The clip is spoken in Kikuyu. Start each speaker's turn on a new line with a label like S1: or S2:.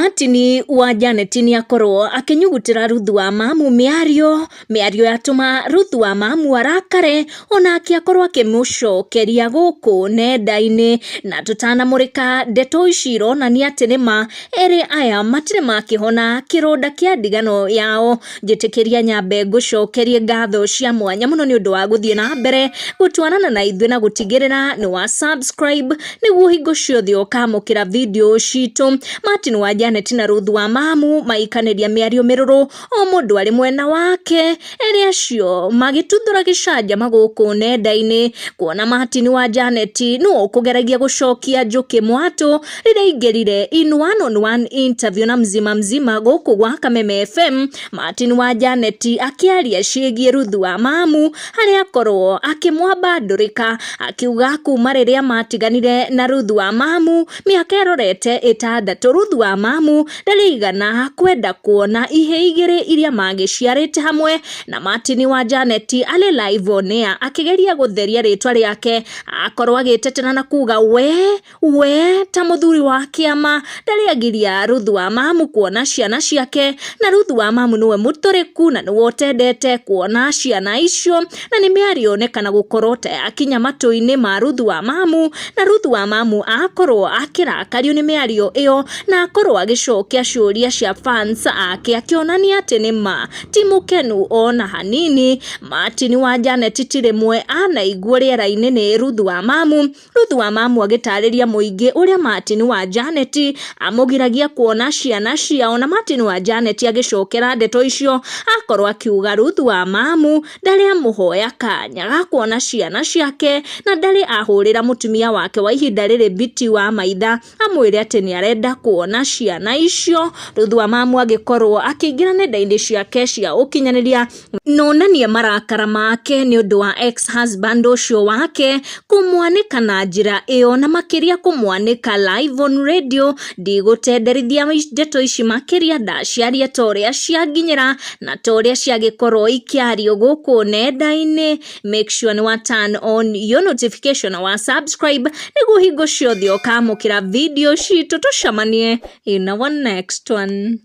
S1: Martin wa Janet nĩ akorwo akĩnyugutĩra Ruth wa Mamu mĩario, mĩario yatũma Ruth wa Mamu arakare onake akorwo akĩmũcokeria gũkũ nenda-inĩ. Na tũtanamũrĩka ndeto ici ironania atĩ nĩma erĩ aya matirĩ makĩhona kĩronda kĩa ndigano yao. Njĩtĩkĩria nyambe ngũcokerie ngatho cia mwanya mũno nĩ ũndũ wa gũthiĩ na mbere gũtwarana na ithuĩ na gũtigĩrĩra nĩ wa subscribe nĩguo hingo ciothe ũkamũkĩra video citũ. Martin wa Janet na Ruth wa Mamu maikanĩria mĩario mĩrũrũ o mũndũ arĩ mwena wake, erĩ acio magĩtuthũra gĩcanjama gũkũ nenda-inĩ kuona Martin wa Janet nĩwe ũkũgeragia gũcokia njũkĩ mwatũ rĩrĩa aingĩrire in one on one interview na Mzima Mzima gũkũ gwa Kameme FM. Martin wa Janet akĩaria ciĩgiĩ Ruth wa Mamu harĩa akorwo akĩmwamba ndũrĩka akiuga kuma rĩrĩa matiganire na Ruth wa Mamu mĩaka ĩrorete ĩtandatũ, Ruth wa Mamu ndarĩ aigana kwenda kuona ihĩĩ igĩrĩ iria magĩciarĩte hamwe na Martin wa Janet arĩ live on air akĩgeria gũtheria rĩtwa rĩake akorwo agĩtetera na kuga we ta mũthuri wa kĩama ndarĩ agiria Ruth wa Mamu kuona ciana ciake, na Ruth wa Mamu nĩwe mũtũrĩku na nĩwe ũtendete kuona ciana icio, na nĩ mĩario onekana gũkorwo ta yakinya matũ-inĩ ma Ruth wa Mamu, na Ruth wa Mamu akorwo akĩrakario nĩ mĩario ĩyo na akorwo agĩcokia ciũria cia fans ake akĩonania atĩ nĩ ma ti mũkenu ona hanini. Martin wa Janet ti rĩmwe anaiguo rĩera-inĩ nĩ Ruth wa Mamu. Ruth wa Mamu agĩtarĩria mũingĩ ũrĩa Martin wa Janet amũgiragia kuona ciana ciao, na Martin wa Janet agĩcokera ndeto icio akorwo akiuga Ruth wa Mamu ndarĩ amũhoya kanya ga kuona ciana ciake na ndarĩ ahũrĩra mũtumia wake wa ihinda rĩrĩ Biti wa Maitha amwĩre atĩ nĩ arenda kuona ciana icio. Ruth wa Mamu agĩkorwo akĩingĩra nenda-inĩ ciake cia ũkinyanĩria na onanie marakara make nĩ ũndũ wa ex husband ũcio wake kũmwanĩka na njĩra ĩyo na makĩria kũmwanĩka live on radio. Ndigũtenderithia ndeto ici makĩria, ndaciaria ta ũrĩa cianginyĩra na ta ũrĩa ciagĩkorwo ikĩario gũkũ nenda-inĩ. Make sure nĩ wa turn on your notification na wa subscribe nĩguo hingo ciothe ũkamũkĩra video citũ. Tũcemanie in our next one.